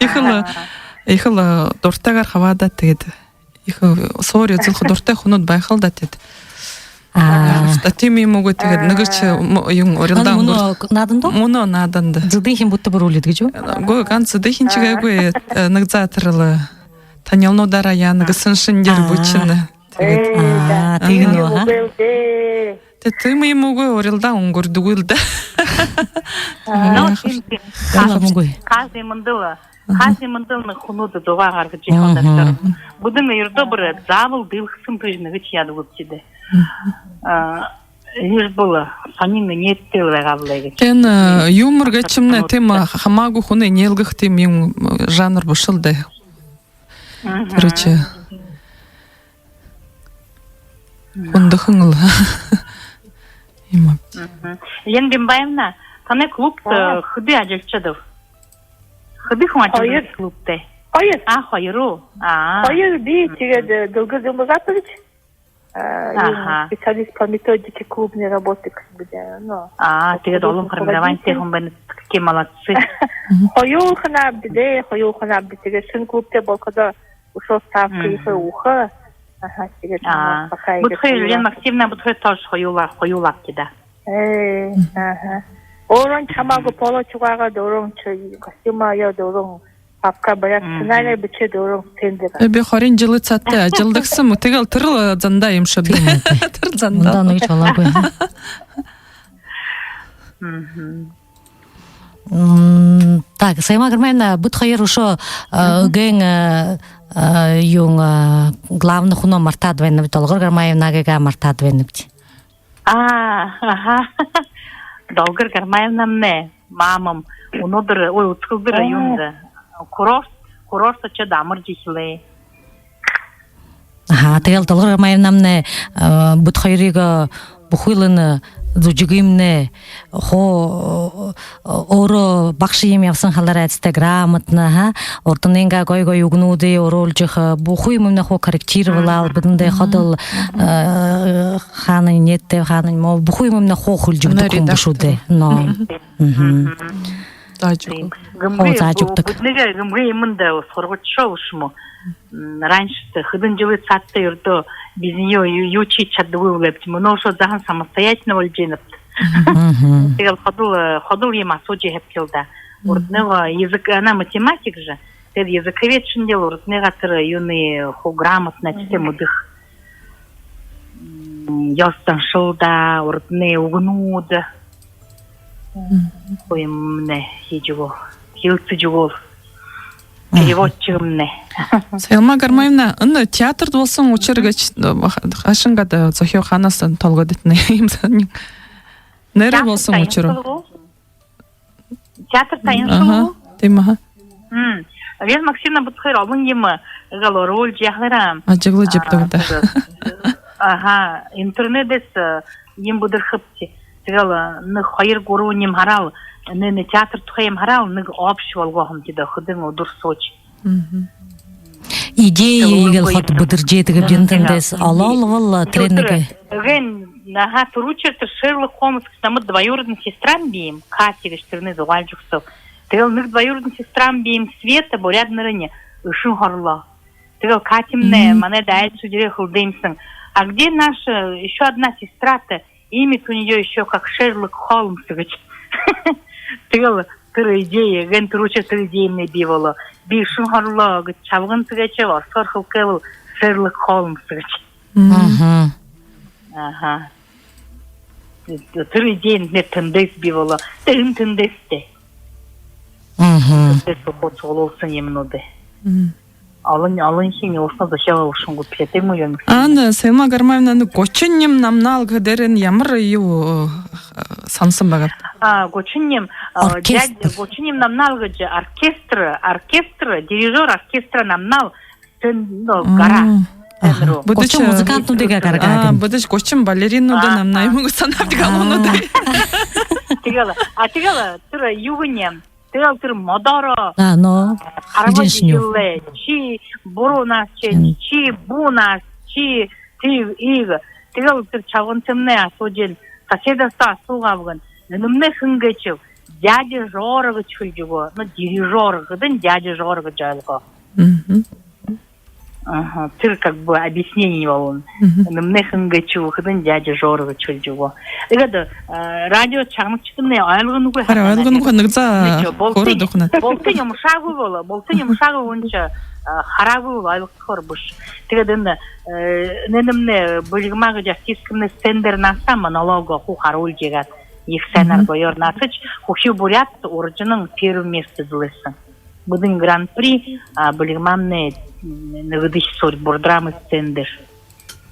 ехэл, ехэл дуратайгаар хабаадаад, тиигээд ехэ суури үзүүлхэ дуратай хүнүүд байха л даа, тиигээд. А. Тиимэ юм гү, тиигээд нэгэршье м-, юун, урилдаан мүнөө наадандаа? Мүнөө наадандаа. Зэдынхинь бүтэ бүри үлээд гэжэ гү? Үгы, ганса Зэдынхиншье гээгүй, э, нэгэ заа тэрэл танилнуудаараа яана гэһэн шэнги бэшэнь. Тиигээд. А, тиимэ гү, ха? Тээ, тиимэ юм гү, урилдаан үнгэрдэггүй л даа. Нөө, тиимэ, тиимэ. Хаа юм гү? Хаа юм даа. Хаа юм даа, нэгэ хүнүүд зугаа гаргажа ехэл даа. Бидэн ердөө бүри заабол дэлгэһэн туйжа нэгэшье яадаг үгы даа. А, лишь бы һонин энеэдэтэй байгаал гэжэ. Тээ, юмор гээшэмнай тиимэ хамаагүй хүнэй энеэлгэхэ тиимэ юм, жанр бэшэл даа. Короче. Хүндэхэн л юм аа. Елена Бимбаевна, танай клубта хэды ажалшад? Хэды хүн ажалшад клубта? Хоёр. А, хоёр гү? А. Хоёр, би, тиигээд, э, Дэлгэр Дымбазатович, э, специалист по методике клубной работы, как бы, да, ну. А, тиигээд олон формированитай хүн байна. Какие молодцы. Хоюулханабди даа, хоюулханабди. Тиигээд шэнэ клубта болоходоо үшөө ставка ехэ үгэхэ. Аха, тиигээд. А, пока бүтэхэ, Елена Максимовна, бүтэхэ тоже хоюулаа, хоюулаабди даа. Э, аха. Өөрынь хамаагүй поло шугаагаад, өөрынь ши костюм абаад, өөрынь Папка баряад, сценарий бэшээд, өөрөө тэндэ. Э, би хорин жэлэй саада ажалладагшам. Тиигээл тэрэл зандаа юм шуу даа. Тэрэл зандаа. Манда нэгэ ч болоогүй. Мгм. М, так, Саяма Гармаевна, бидэ хоёр үшөө, э, эгээн, э, э, юун, э, главный хүнөө мартаад байнабди, Долгор Гармаевнагайгаа мартаад байнабди. А, аха. Долгор Гармаевнамнай, мамам, мүнөөдэр, ой, үсэгэлдэр юундэ, курорт, курорт ошоод амаржа эхилээ. Аха, тиигээл Долгор Гармаевнамнай, э, бидэ хоёрые, э, бүхы лэ энэ зүжэгыемнай хуу, э, өөрөө багша юм ябаһан халаар айдастай грамотно, аха, урданайнгаа гоё-гоё үгэнүүдые оруулжа, э, бүхы юумэмнай хуу корректировалаал, бидэндэ ходол, э, хаанань энеэдтэй, хаанань муу, бүхы юумэмнай хуу хэлэжэ үгэдэг хүн бэшэ даа. Но. Мгм. Заажа үгөө. Гэмгүй, хуу заажа үгэдэг. Бидэнэй гэмгүй юм даа, һургуулишоо бэшэ юм гү. М, раньше-то хэдэн жэлэй саада ердөө бидэ юу, юу, юушье шададаггүй бэлэйбди. Мүнөө шууд заахан самостоятельно болжо байнабди. Мгм. Тиигээл ходол, э, ходол юм асуужа ябаха юм даа. Урданайгаа язык, она математик же. Тиигээд языковед шэнги урданайгаа тэрэ юунэй хуу грамотно, ааштай мэдэхэ. М, ёһо заншал даа, урданай үгэнүүд. Хуу юумэмнай хэжэ үгөөл, хэлсэжэ үгөөл. Переводчигымнай. Саяма Гармаевна, энэ театрта болоһон учир гэжэ, э, хайшан гээд зохёо, хаанаһаа толгойдотнай юм һэн? Нээрээ болоһон учир. Театр таяншал гү? Аха, тиимэ, аха. М. Лена Максимовна, бидэ хоёр олон юумэ эгээл оруулжа яахалаараа. Ажаглажа ябадаг даа. Аха, интернетэһээ, э, юумэ бэдэрхэбди. Тиигээл, э, нэгэ хоёр-гурбан юумэ хараал, нэ, нэ, театр тухай юумэ хараал, нэгэ общий болгоо һэмди даа, хэдэн үдэр һуужа. Мгм. Идея иигээл хуу бэдэржэ байдаг юм даа, тэндээс олоол бол, э, тэрэ нэгэ. Эгээн, аха, түрүүшээр тэрэ Шерлок Холмс гэжэ намда двоюродная сестрам бии юм, Катя гэжэ, тэрэнэй зугаалжа үгэһэн. Тиигээл нэгэ двоюродная сестрам бии юм, Света, буряад нэрэнь Эшэн-Хорлоо. Тиигээл Катямнай, мгм, манайда айлшалжа ерээ, хэлэдэг юм һэн: «А где наша ещё одна сестра-то? Имя-то у неё ещё как Шерлок Холмс», — гэжэ. Тиигээл тэрэ идея, эгээн түрүүшээр тэрэ идеямнай бии болоо. Би Эшэн-Хорлоо гэжэ Шабган гэжэ, ородоор хэлэхэ гээбэл Шерлок Холмс гэжэ. Мгм. Аха. Тэрэ идеямнай тэндээс бии болоо. Тэрэ, тэндээс даа. Мгм. Тэндээс хуу суглуулһан юумэнүүд. Мгм. Олон, олон шэнги уулзаһан зохёогоо бэшэһэн гү, тиимэ гү юм? Ана, Саяма Гармаевна, энэ «Гушан юумэ намнаал» гэһэн дээрэнь ямар юу, э, һанаһан байгааб? А, «Гушан юумэ», а, оркестр. Дядя, «Гушан юумэ намнаал» гэжэ оркестр, оркестр, дирижёр оркестра намнаал, сцен-, ну, гараа. Мм. Сцена руу. Аха. Бидэ гушан, э, музыкантнуудые гаргаад, а, байна. Бидэ гушан балеринануудые намнаа юм гү һанаад байгаа юм даа. Тиигээл, а, тиигээл тэрэ юугынь, тиигээл тэрэ модоороо, а, но, харбажа эхилээ. Ши буруу наһан ши, ши буу наһан ши, тииг, ииг. Тиигээл тэрэ Шабгантамнай асуужа байна, соседоосоо асуугааб гэнэ. Энэмнай хэн гээшэб? Дядя Жора гэжэ хэлэжэ үгөө. Ну, дирижёр гэхэдэнь дядя Жора гэжэ ойлгоо. Мгм. Аха, тэрэ как бы объяснение болоно. Мгм. Энэмнай хэн гээшэб гэхэдэнь дядя Жора гэжэ хэлэжэ үгөө. Тиигээд, э, радио шагнагшадымнай ойлгоно гү, харин ойлгоно гү, нэгэ заа. Болтонь, болтонь юм шаг гү болоо, болтонь юм шаг гү, үншэ, э, хараа гү болоо, ойлгохоор бэшэ. Тиигээд энэ, э, нэнэмнай Бэлигма гэжэ артисткамнай сцена дээрэ наадаа, монолог хуу харуулжа яагаад, ехэ һайнаар гоёор наадажа, хүхюу буряад уржанан первое место эзэлһэн. Бидэнэй гран-при, а, Бэлигмамнай, м, нэгэдэхи һуури, Бурдрамын сцена дээрэ.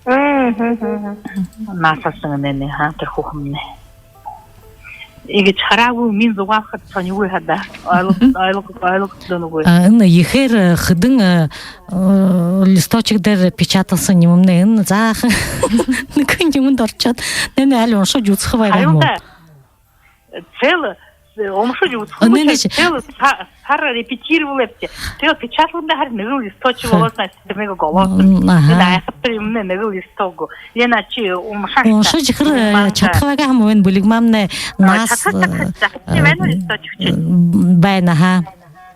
Мгм, мгм. Наадаа һэн нэнэ, ха, тэрэ хүхэмнай. Иигэжэ хараа гү, минии зугаалхада һонин гү хадаа. Ойлго-, ойлго-, ойлгогдоно гү. А, энэ ехээр, э, хэдэн, э, э, листочек дээрэ печаталһан юумэмнай, энэ заахан нэгэ юумэндэ оршоод, нэнэ аль уншажа үзэхэ байгаа юм гү? Харин даа. Цел, э, уншажа үзэхэ юм гү, нэнэ ши, цел са-, сар репетировалбди. Тиигээд печаталхада харин нэгэл листочек болоһон, тэрэнээ голоһон. М, аха. Нэнэ айхабтар юумэмнай нэгэл листочек гү. Лена, ши уншаа. Уншажа ехээр, э, шадаха байгаа юм гү, Бэлигмамнай наадаа, шадаха, шадаха, шадаха. Э, ши байна гү листочек ши? Э, байна, аха.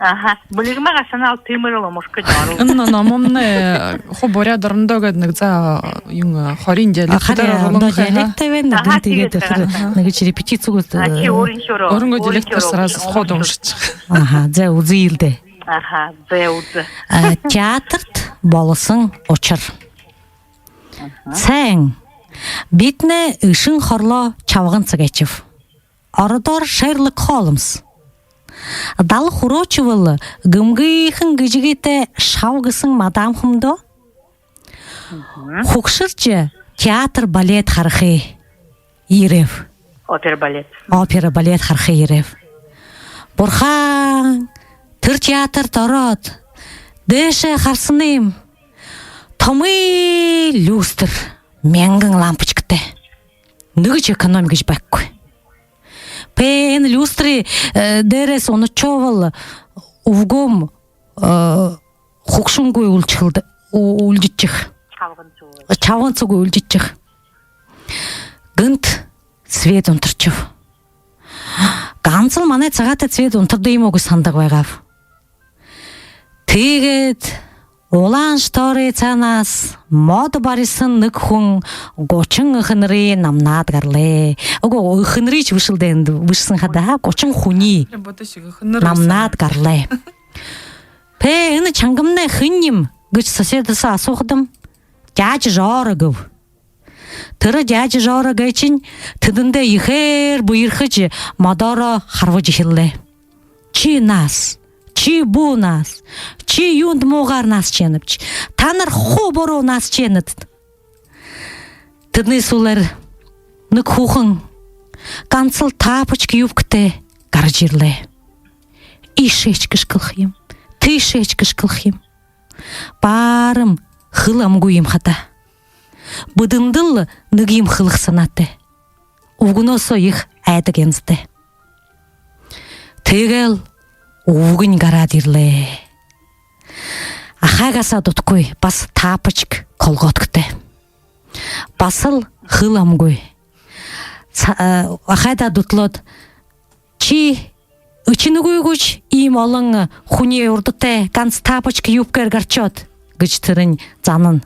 Аха. Бэлигмаа һанаал, тиимэрэл уншахада орол. Энэ номомнай, э, хуу буряад орондоо гээд нэгэ заа, юун, э, хориин диалект. А, харин, дээрэ оруулһан, ондоо, аха, диалекттэй байна. Аха, тиигээд, тиигээд, тэрэ, аха, нэгэ ши репетици үгөөд, аха, ши, э, өөрынгөө, өөрынгөө диалектээр сразу ходо уншаха. Аха, зай, үзэел даа. Аха, зэ, үзэ. Э, театрт болоһон учир. Аха. Сайн. Бидэнэй эшэн хорлоо чабган сагайшаб. Ородоор Шерлок Холмс. Дала хүрөөшэбэл, гэмгүйхэн гэжэгытэй шав гэһэн мадам хүмдөө. Мгм. Хүгшэржэ театр балет хараха ерээб. Опера балет. Опера балет хараха ерээб. Бурхан, тэрэ театрта ороод, дээшээ хараһан юм. Томой люстр, мянган лампочкатай. Нэгэшье экономи гэжэ байхагүй. Пэ, энэ люстрын, э, дээрэһээ унашоо бол, үбгөөм, э, хүгшэнгүй үлжэхэл даа, ү-, үлжэжэ. Чабган суугаа. Чабган суугаа үлжэжэ. Гэнтэ свет унтаршаб. Гансал манай сагаатай свет унтардаг юм гү гэжэ һанадаг байгааб. Тиигээд улаан шторой саанаас модо бариһан нэгэ хүн гушан эхэнэрые намнаад гарлаа. Үгы, эхэнэрые бэшэл даа, бэшэһэн хадаа, гушан хүниие намнаад гарлаа. Пэ, энэ шангамнай хэн юм гэжэ соседһээ асуухадам, дядя Жора гэбэ. Тэрэ дядя Жора гээшэнь тэдэндээ ехээр буярхажа, модоороо харбажа хэлээ: «Ши нас, ши бү нас, ши юундэ муугаар наһажа ябанабши? Танар хуу буруу наһажа ябанат». Тэдэнэй һүүлээр нэгэ хүүхэн гансал тапочки юбкатай гаража ерэлээ. Иишээшье гэжэ хэлэхэ юм, тиишээшье гэжэ хэлэхэ юм. Баран хэлэ амгүй юм хадаа. Бүгэдэндэл нэгэ юм хэлэхэ һанаатай. Үбгэнһөө ехэ айдаг янзатай. Тиигээл үбгэнь гараад ерэлээ. Ахайгааһаа дутагүй, баһа тапочки, колготкатай. Баһал хэлэ амгүй. Са-, э, ахайдаа дүтэлөөд: «Ши эшэнэгүй гүш, иимэ олон хүнэй урда тээ ганса тапочки юбкээр гарашоод?» — гэжэ тэрэнь занана.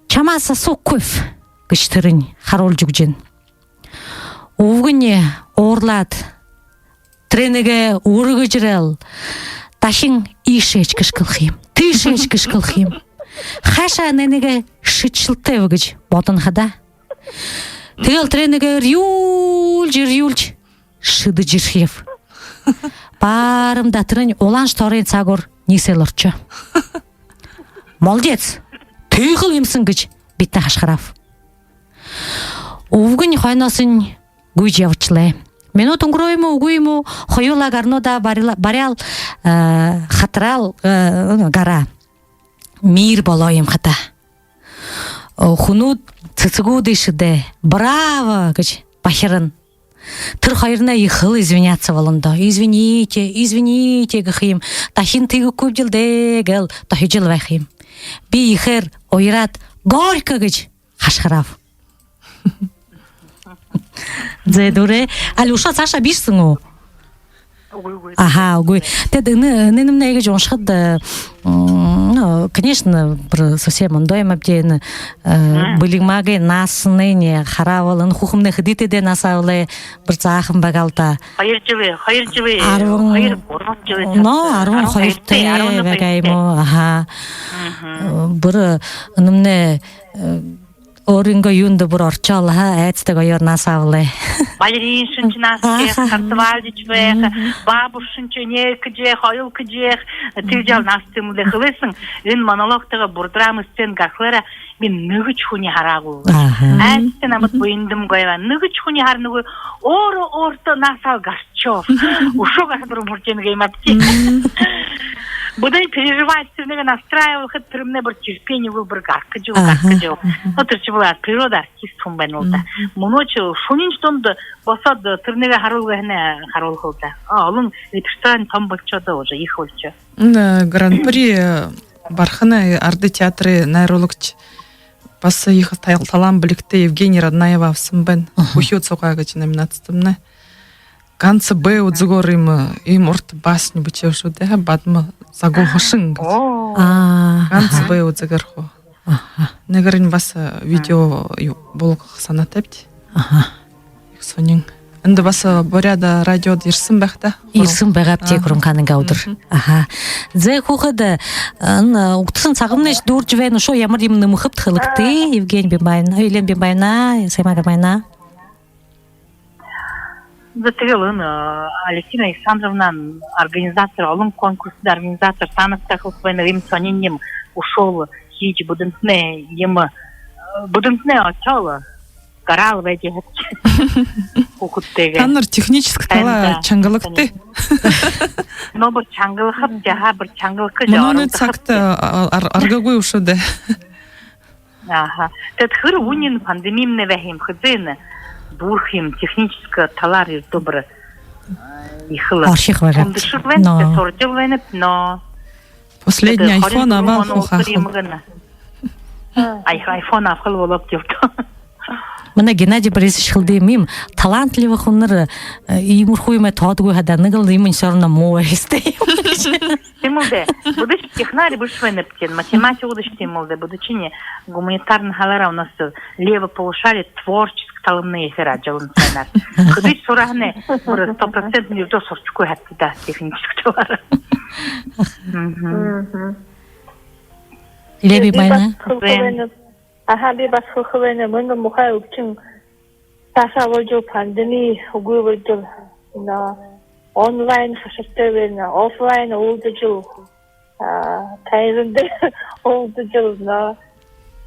«Шамһаа асуухагүйб», — гэжэ тэрэнь харуулжа үгэжэ байна. Үбгэнь уурлаад, тэрэнэгээ үргэжэ ерээд, дахин иишээшье гэжэ хэлэхэ юм, тиишээшье гэжэ хэлэхэ юм. Хайшаа энээниие шэдижэ шэлтээб гэжэ бодоно хадаа. Тиигээл тэрэнэгээ эрьюулжэ, эрьюулжэ шэдижэрхёоб. Баран тэрэнь улаан шторой саагуур ниисээл оршоо. «Молодец! Тиихэл юмһан», — гэжэ бидэнэй хашхарааб. Үбгэнь хойноһоонь гүйжэ ябашалаа. Минута үнгэрөө юм гү, үгы юм гү, хоюулаа гарнуудаа барила-, баряал, э, хатараал, э, гараа. Мир болоо юм хадаа. О, хүнүүд сэсэгүүдынь шэдээ: «Браво!» — гэжэ бахирна. Тэрэ хоёрнай ехэл извиняться болоно даа. «Извините, извините», — гэхэ юм. «Дахин тиигэхэгүйбди даа», — гээл дохижол байха юм. Би ехээр уяраад: «Горько!» — гэжэ хашхарааб. Зэ, дүүрээ. Али, үшөө саашаа бэшэһэн гү? Үгы, үгы. Аха, үгы. Тээд энэ, энэмнай иигэжэ уншахада, э, м, ну, конечно, бүри совсем ондоо юм ааб даа, энэ, э, Мгм. Бэлигмагай наһыень хараа бол, энэ хүхэмнай хэдытэйдээ наһа абалаа, бүри заахан байгаа л даа. Хоёр жэлэй, хоёр жэлэй, Арбан, хоёр, гурбан жэлэй но, саашаа. Арбан хоёртой, арбан хоёртой байгаа юм гү? Аха. Мгм. Э, бүри энэмнай, э, өөрынгөө юундэ бүри оршоол, аха, айдадаг оёор наһа абалаа. Балерин шэнги наһажа байха, Аха. танцевальщик байха, Мгм. бабушка шэнги энеэжэ, хоюулжа, тиижэл наһажа юм лэ хэлэһэн. Энэ монологтойгоо Бурдрама сцен гарахалаараа би нэгэшье хүниие хараагүй. Аха. Айдаһан намда буянда юм гоё байна. Нэгэшье хүниие харанагүйб, өөрөө өөртөө наһаа гаршоо. Үшөө гарахада урам хүршэнэ гэм абши. Мм. Бүри переживать, тэрэнэгээ настраивалхада, тэрэмнай бүри терпениегүй, бүри гараха гэжэ, Аха. гараха гэжэ. Но тэрэ ши бүри природа артист хүн байна л даа. Мгм. Мүнөөшье шэнын дундаа босоод, тэрэнэгээ харуулха гэһэнээ харуулха л даа. А, олон репертуарынь томо болошоо даа, уже ехэ болошоо. М, э, гран-при, э, бараһанаа, э, Арадай театрай найруулагша, баһа ехэ тал-, талаан бэлигтэй Евгения Раднаева абаһан байна. Аха. «Үхибүүд зугаа» гэжэ номинацитамнай. Ганса бэ үзэгөөр иимэ, иимэ урта басня бэшээб шүү даа, «Бадма загууршан» гэжэ. Оо. Аа. Ганса бэ үзэгөөр хуу. Аха. Нэгээрынь баһа видео юу, буулгаха һанаатайбди. Аха. Ехэ һонин. Эндэ баһа Буряад радиодо ерэһэн байха даа. Ерэһэн байгаабди, Аха. Гүрэнхаанайнгаа үдэр. Мгм. Аха. Зэ, хүүхэд, э, н-, угтаһан сагнайш дүүржэ байна. Үшөө ямар юумэ нэмэхэбта, хэлэгты. Евгения Бимбаевна, Елена Бимбаевна, Саймагар Бимбаевна. Зэ, тиигээл энэ, э, Алевтина Александровна организатор, олон конкурсда организатор, таанадта хэлэхэ байнаб, иимэ һонин юумэ үшөөл хэжэ, бидэнтнай юумэ, э, бидэнтнай ошоол, гараал байжа ябахабди. Хүүхэдтэйгээ. Таанар техническэ талаа Танда. Шангалагты. Но, бүри шангалахабди, аха, бүри шангалахабди, Мүнөөнэй оролдохобди. Сагта, а, ар-, аргагүй үшөө даа. Аха. Тиигээд хэр үнэн пандемимнай байха юм, хэзээ энэ дүүрэхэ юм, техническэ талаар ердөө бүри, э, ехэл. Орхих байгаа. Хүндэшэг байна, Но. Тиигээд һуражал байна, но. Последний Тиигээд айфон хорин дөрвөн абаал оной хуу үдэр хаахал. Юм гэнэ. Ай-, айфон абахал болооб гэбэл даа. Манай Геннадий Борисович хэлэдэг юм, иимэ талантливый хүнэр, э, иимэрхүү юумэ тоодоггүй хадаа, нэгэл юумэн всё равно муу байха ёһотой юм. Тиимэл даа. Бидэ ши технарь бэшэ байнабди, математик, бидэ ши тиимэл даа. Бидэ шэнь гуманитарна һалаараа, у нас левое полушарие, творческэ талымнай ехээр ажаллана һаанаар. Хэды һураһанаа, бүри сто процент ердөө һурахагүй хадаа даа, техническэ талаараа. Мгм. Мгм. Леби Би байна. Баһа хэлэхэ Зэ. Байнаб. Аха, би баһа хэлэхэ байнаб. Мүнөө муухай үбшэн саашаа болжо, пандеми үгы болжо, но онлайн хашартай байна, офлайн уулзажал, а, тайзан дээрэ уулзажал, но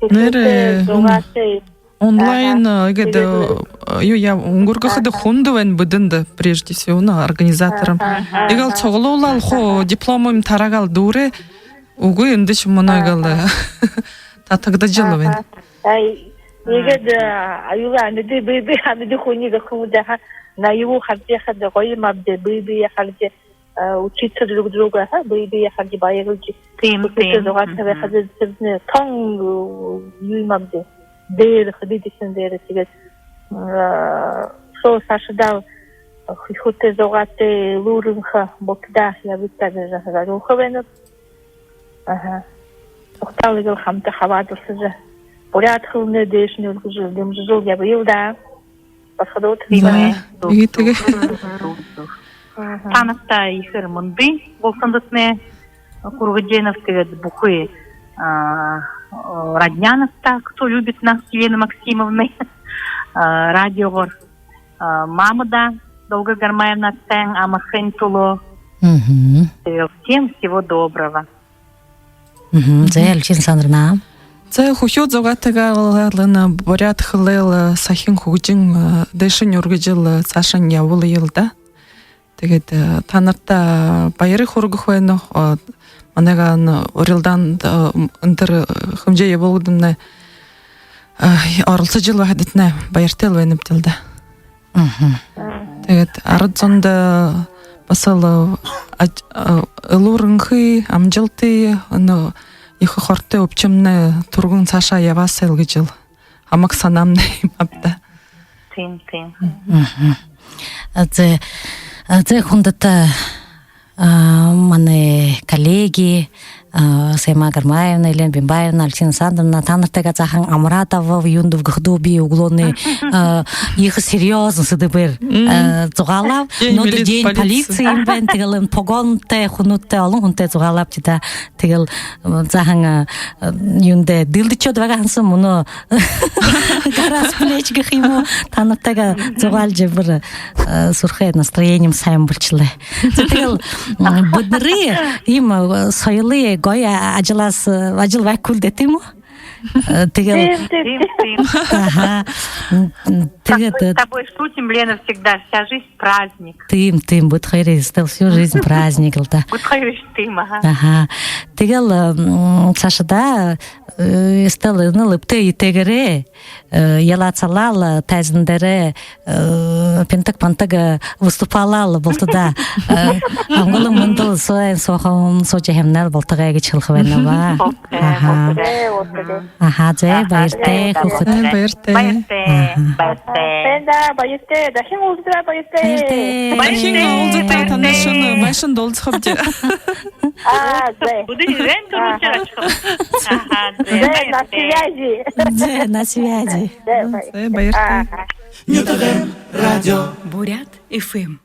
Нээрээ, хүсэлтэй, зугаатай. Онлайн, Аха. э, иигээд, Тиигээд э, юу яа, үнгэргэхэдэ Аха. Хүндэ байна бидэндэ, прежде всего, но организаторам. Аха, аха. Иигээл суглуулаад хуу диплом юумэ тараагаал дүүрээ. Үгы, эндэшье мүнөө иигээл, Аха. Татагдажал байна. Аха. Ай, иигээд, э, аюулаа амиды, бэе бэе амиды хүниие гэхэ юм даа, аха. Наяа юу хаража яахада, гоё юм ааб даа, бэе бэе хаража, э, учиться друг друга, аха, бэе бэе хаража, баярлажа. Тиимэ, Хүсэлтэй, тиимэ. Зугаатай Мгм. Байхада, тэрэнь тон, э, юу юм ааб даа. Дээрэ, хэды дэсэн дээрэ, тиигээд, э, соо саашадаа хүсэлтэй, зугаатай, элүүр энхэ болтодоо ябыт даа гэжэ зорюулхаб байна. Аха. Угтаал иигээл хамта хабаадалсажа, буряад хэлэнэй дээшэнь үргэжэл, дэмжэжэл ябаял даа. Басагадууд. Тиимэ. Зэ, иигээд тиигээ. Мгм. Мгм. Таанадта ехээр мэндые бултандатнай хүргэжэнэб, тиигээд бүхы, а, роднянадта, кто любит нас, Елена Максимовна, а, радиогоор, а, мамада, Долга Гармаевна, сайн амархын түлөө. Мгм. Тиигээл всем всего доброго. Мгм. Зэ, Алевтина Александровна. Зэ, хүхюу зугаатайгаа уулзаад лэ, энэ буряад хэлээл, э, сахин хүгжэн, э, дээшэнь үргэжэл, э, саашань ябуулаял даа. Тиигээд, э, таанадта баяр хүргэхэ байнаб, э, манайгаа энэ урилдаанда, э, энэ тэрэ, э, хэмжээ ябуулгадамнай, э, оролсожол байхадатнай баяртайл байнабди даа. Мгм. Тиигээд арад зондо баһал, э, аж-, э, элүүр энхэ, амжалта, энэ ехэ хортой үбшэмнай түргэн саашаа ябасал гэжэл хамаг һанаамнай юм ааб даа. Тиимэ, тиимэ. Мгм. А, зэ, а, зэ, хүндэтэ, а, манай коллеги, а, Сайма Гармаевна, Елена Бимбаевна, Алевтина Александровна, таанартайгаа заахан амараад абаб, юундэб гэхэдэ, би үглөөнэй, а, ехэ серьёзно сэдэбээр, Мгм. а, зугаалааб. День Но дэ мили-, день полиции. Полиции юм байна, тиигээл энэ погонтой хүнүүдтэй, олон хүнтэй зугаалаабди даа. Тиигээл, м, заахан, а, а, юундэ, дэлдэшөөд байгаа һаань мүнөө гараа с плеч гэхэ юм гү, таанартайгаа зугаалжа бүри, а, һурхай, настроением һайн болошолоо. Зэ, тиигээл, м, бидэнэрэй иимэ, а, соёлой гоё ажалһаа, а, ажал байхагүй даа, тиимэ гү? А, тиигээл Тиимэ, тиимэ, тиимэ. Аха. М, м, тиигээд, С тобой шутим, Лена, всегда, вся жизнь праздник. Тиимэ, тиимэ, бидэ хоёрой, Стелла, всю жизнь праздник лэ даа. Бидэ хоёрой тиимэ, аха. Аха. Тиигээл, м, саашадаа, э, Стелла, энэл эбтэй эетэйгээрээ, э, ялаацалаал, тайзан дээрэ, э, пинтэг-пантаг, э, выступалаал болтодоо, э, амгалан мэндэл, һайн һуухан һуужа һаймнаал болтогой гэжэ хэлэхэ байнаб. Аха. Э, болтогой. Аха, зэ, баяртай, Аха, хүүхэд. Баяртай. Баяртай. Аха. Баяртай. Баяртай, баяртай. Дахин уулзаа, баяртай. Баяртай. Баяртай. Дахин уулзаа, танай шэнэ байшан дуулзахабди. А, зэ. Бидэ һайн түрүүшээр ошохо. Аха, зэ, зэ, на баяртай. Связи. Зэ, на связи. Зэ, баяртай. Нютагайм радио. Буряад эф эм.